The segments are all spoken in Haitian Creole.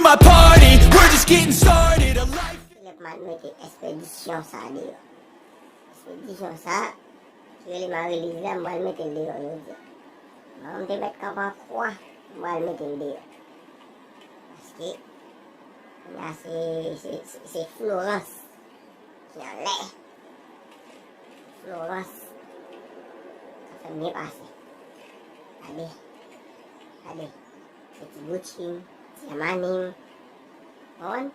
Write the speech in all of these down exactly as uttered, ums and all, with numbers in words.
My party, we're just getting started. A life. Lè m al mete espedisyon sa deyò. Espedisyon sa, ki rele Mariliz la, m pral mete l deyò jodi a. Bon, m te mèt kanpe an kwa, m pral mete l deyò. Paske, la se, se, se, se Florence ki anlè. Florence. Sa fè m byen pase. Gade. Gade. Se ti Gucci m, ti Armani m. Konprann?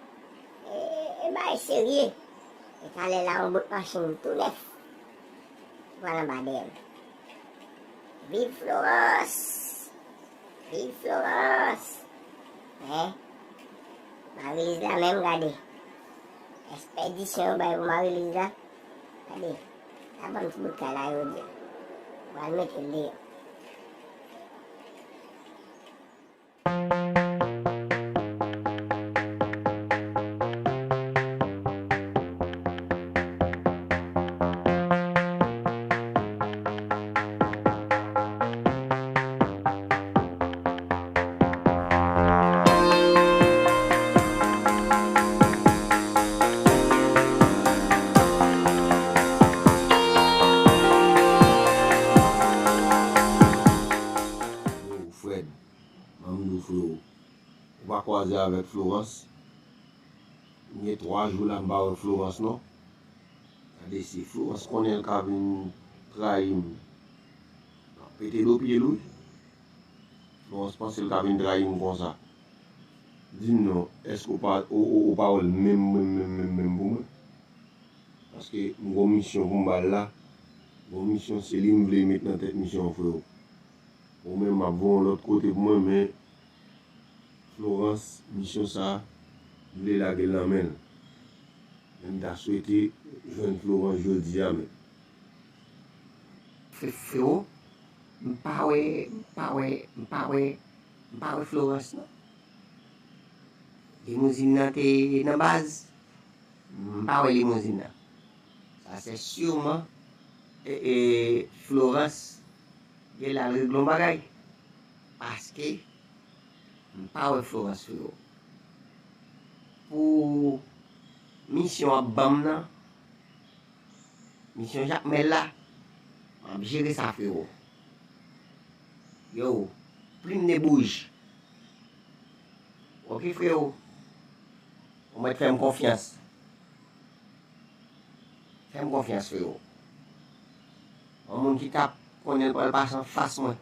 E, e bagay serye. E talè la, yon bout machin tou nèf ki pral anba dèyè m. Viv Florence! Viv Florence! Men, Mariliz la menm, gade. Espedisyon yo bay pou Mariliz la. Gade, sa ban m ti bout kay la jodi a. Pral mete l deyò. Yo, Fred, ban m di w, frewo, ou pa kwaze avèk Florence? M gen twa jou la m pa wè Florence non. Gade, si Florence konnen l ka vin trayi m, m ap pete do pye l wi. Florence panse l ka vin trayi m konsa. Di m non, èske ou pa, ou, ou, ou pa wè l menm, menm, menm, menm, menm pou mwen? Paske m gon misyon pou m ba l la. Gon misyon, se li m vle met nan tèt misyon an, frewo. Ou menm, m ap voye yon lòt kote pou mwen, men Florence, misyon sa a, m vle lage l nan men l. Men m ta swete jwenn Florence jodi a, men. Fre-, frewo, m pa wè, m pa wè, m pa wè, m pa wè Florence, non. Limouzin nan te nan baz, m pa wè limouzin nan. Sa se siman, e, e, Florence gen l al regle yon bagay. Paske m pa wè Florence, frewo. Pou misyon w ap ban m nan, misyon Jakmèl la, m ap jere sa, frewo. Yo, plim de bouj. Oke, frewo. Ou mèt fè m konfyans. Fè m konfyans, frewo. Yon moun ki t ap konnen l pral pase anfas mwen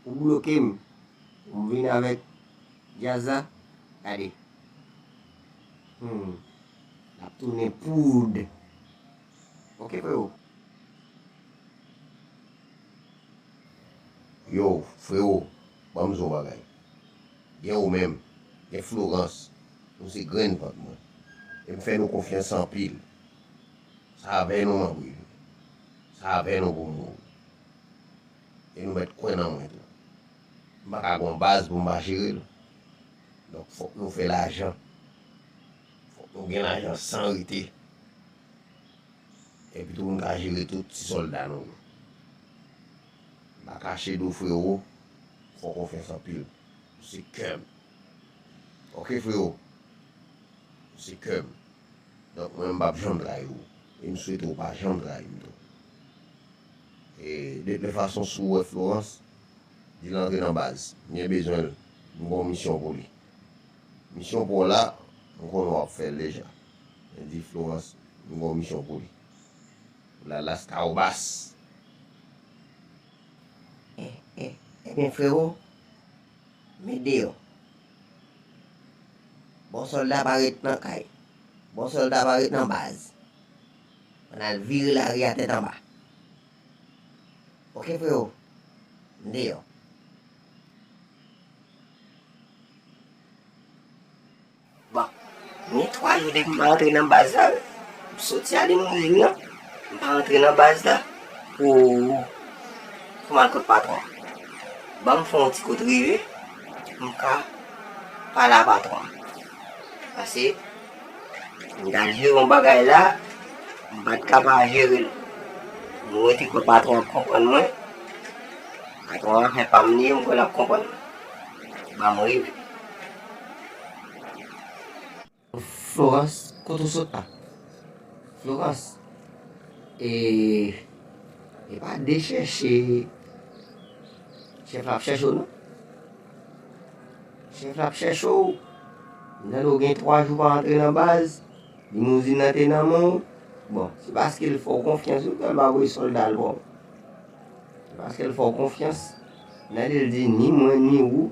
pou bloke m, pou m vin avèk djaz la, gade. Hmm. L ap tounen poud. Oke, frewo. Yo, frewo, ban m di w yon bagay. Gen ou menm, gen Florence, nou se grenn vant mwen. E m fè nou konfyans anpil. Sa avè nou m ap rive. Sa avè nou pou m mouri. E nou mèt kwè nan mwen tou. M pa ka gon baz pou m pa jere l. Donk, fòk nou fè lajan. Fòk nou gen lajan san rete. Epi tou, nou ka jere tout ti sòlda nou yo. M pa kache di w, frewo, m fè w konfyans anpil. Ou se kè m. Oke, frewo? Ou se kè m. Donk, mwen, m p ap janm trayi w. E m swete w pa janm trayi m tou. E, de tout fason, si w wè Florence, di l antre nan baz. M gen bezwen l. M gen yon misyon pou li. Misyon pa w la, m konnen w ap fè l deja. Men di Florence, m gen yon misyon pou li. Pou l al Las Kawobas. E, e, ebyen, frewo, met deyò. Bon sòlda pa ret nan kay. Bon sòlda pa ret nan baz. Ann al vire lari a tèt anba. Oke, frewo? M deyò. Bon, gen twa jou depi m pa rantre nan baz la. M soti a limouzin nan, m pa rantre nan baz la pou, pou m al kot patwon an. Ban m fè yon ti kout rive, m ka pale a patwon an. Paske m t al jere yon bagay la, m pa t ka pa jere l. M rete kwè patwon an ap konprann mwen. Patwon an fè pa m li ye, m kwè l ap konprann mwen. Ban m rive. Florence, kote w sot la? Florence, e, e pa de chèche chèf la ap chèche w non. Chèf la ap chèche w. M tande w gen twa jou pa antre nan baz. Limouzin nan te nan men w. Bon, se paske l fè w konfyans wi, pou l pa voye sòlda l ba w. Se paske l fè w konfyans. M tande l di ni mwen ni ou,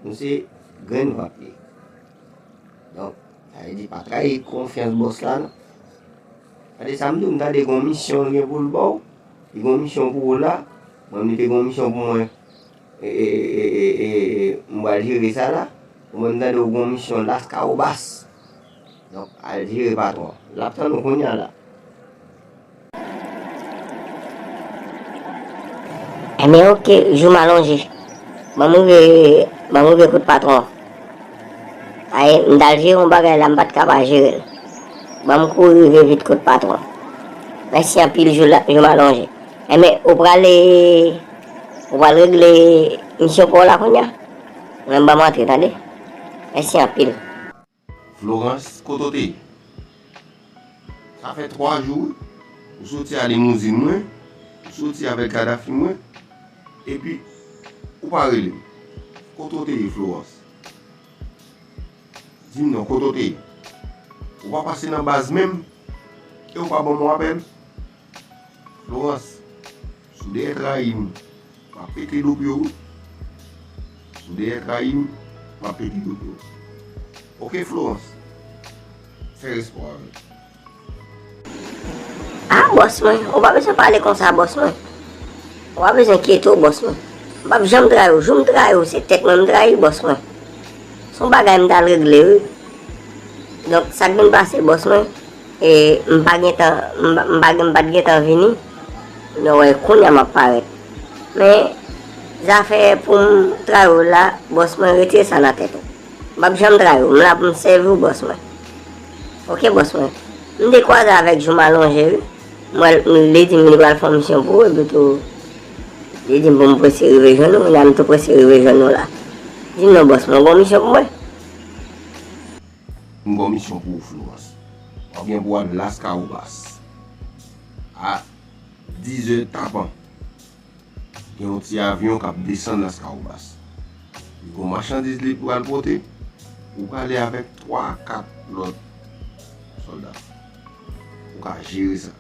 nou se grenn vant li. Donk, sa vle di pa trayi konfyans bòs la non. Tande sa m di w, m tande gon misyon l gen pou l ba w. Li gon misyon pou ou la. Mwen, li te gon misyon pou mwen. E, e, e, e, e, e, m pral jere sa la. Ou menm tande w gon misyon Laskawobas. Donk, al jere patwon. L ap tann ou kounye a la. Enben, oke, jou m alonje. Ban m rive, ban m rive kot patwon. Ay, m t al jere yon bagay la, m pa t ka pa jere l. Ban m kouri rive vit kot patwon. Mèsi anpil, jou la, jou m alonje. Enben, ou prale, ou pral regle misyon pa w la kounye a? Mwen, ban m antre, tande? Mèsi anpil. Florence, kote w te ye? Sa fè twa jou, wi. Ou soti a limouzin mwen, ou soti avèk Gaddafi mwen, epi ou pa rele m. Kote w te ye, Florence? Di m non, kote w te ye? Ou pa pase nan baz menm, e ou pa ban m yon apèl? Florence, si w dèyè trayi m, m ap pete do pye w wi. Si w dèyè trayi m, m ap pete do pye w. Oke, Florence? Fè respè w avè m. Ah, bòs mwen, ou pa bezwen pale konsa, bòs mwen. Ou pa bezwen enkyete w, bòs mwen. M p ap janm trayi w. Jou m trayi w, se tèt mwen m trayi, bòs mwen. Se yon bagay m t al regle, wi. Donk, sa k vin pase, bòs mwen, e, m pa gentan, m pa, m pa, m pa t gentan vini. Nou wè, kounye a m ap parèt. Men, zafè pou m trayi w la, bòs mwen, retire sa nan tèt ou. M p ap janm trayi w. M la pou m sèvi w, bòs mwen. Oke, bòs mwen. M te kwaze avèk jou m alonje, wi. M wè l, m, li di m li pral fè yon misyon pou ou, epi tou, li di m pou m prese rive jwenn ou, kounye a m tou prese rive jwenn ou la. Di m non, bòs mwen, w gen yon misyon pou mwen? M gen yon misyon pou ou, Florence. W ap gen pou w al Laskawobas. A dizè tapan. Gen yon ti avyon k ap desann Laskawobas. Li gen yon machandiz li pral pote. Ou prale avèk twa, kat lòt sòlda. Ou ka jere sa.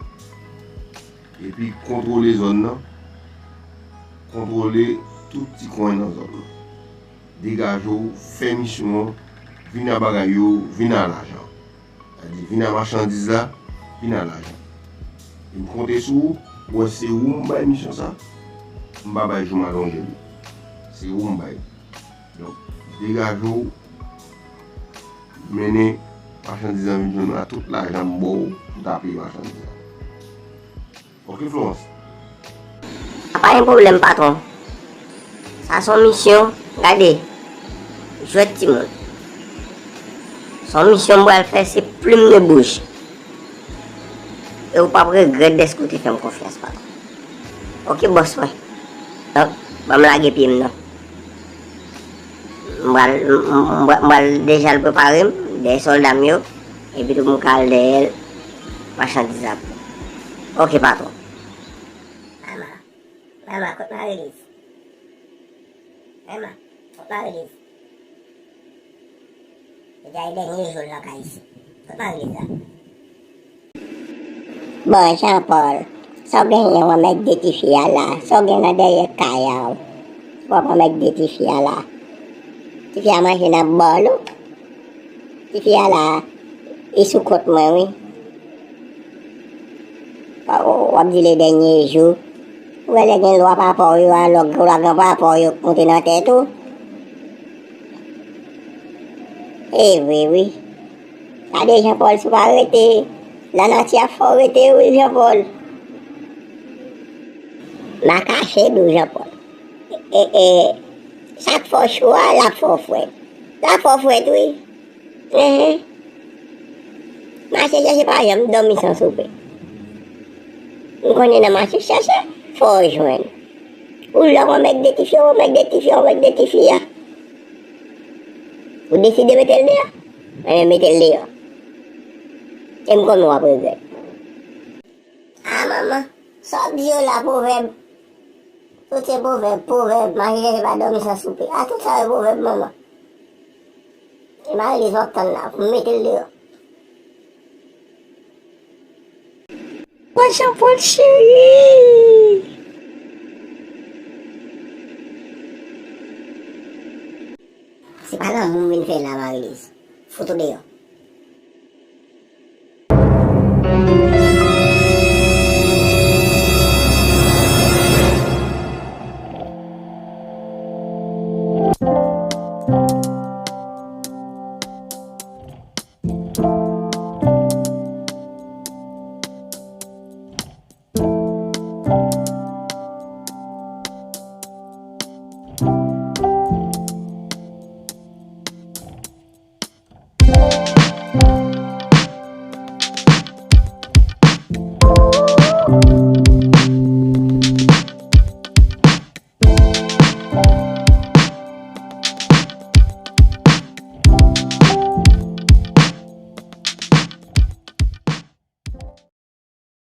Epi kontwole zòn nan. Kontwole tout ti kwen nan zòn nan. Degaje w, fè misyon an, vin a bagay yo, vin a lajan. Sa di, vin a machandiz la, vin a lajan. E m konte sou ou, ou wè se ou m bay misyon sa, m pa bay jou m alonje li. Se ou m bay. Donk, degaje w, mennen machandiz lan vin jwenn ou la, tout lajan m ba w pou ta peye machandiz lan. Oke, Florence. Pa gen pwoblèm, patwon. Sa se yon misyon, gade. Jwèt timoun. Se yon misyon m pral fè, se plim de bouj. E ou p ap regrèt dèske ou te fè m konfyans, patwon. Oke, bòs mwen. Donk, ban m lage pye m non. M pral, m, m, m pral, m pral deja al prepare m, dèyè sòlda m yo, epi tou pou m ka al dèyè machandiz la pou ou. Oke, patwon. Mama, mama, kot Marilis? Mama, kot Marilis? Deja e dènye jou l nan kay isit. Kot Marilis la? Bon, Jean Paul, sa w genyen w anmègde tifi a la? Sa w gen nan dèyè kay a w? Sa w ap anmègde tifi a la? Tifi a manje nan bòl ou? Tifi a la, li sou kont mwen, wi. W ap di le dènye jou. Ou wè lè gen lwa papa w yo, alò lwa gran papa w yo k moute nan tèt ou. E vre, wi. Gade Jean Paul, si w pa rete, lanati ap fè w rete, wi, Jean Paul. M a kache di w, Jean Paul. E, e, sa k fè w cho a, l ap fè w frèt. L ap fè w frèt, wi. Enhen. Mache chèche pa janm dòmi san soupe. M konnen nan mache chèche, fò w jwenn. Ou lè w anmègde tifi a, w anmègde tifi a, w anmègde tifi a. Ou deside mete l deyò? Enben, mete l deyò. E m konnen w ap regrèt. A manman, sa w ap di yo la pwovèb? Tout se pwovèb, pwovèb, mache chèche pa dòmi san soupe. A tout sa yo pwovèb manman. E Marie-Lise w ap tann la pou m mete l deyò. Mwen Jean Paul cheri. Se pa lanmou m vin fè la Marie-Lise. Fout ou deyò.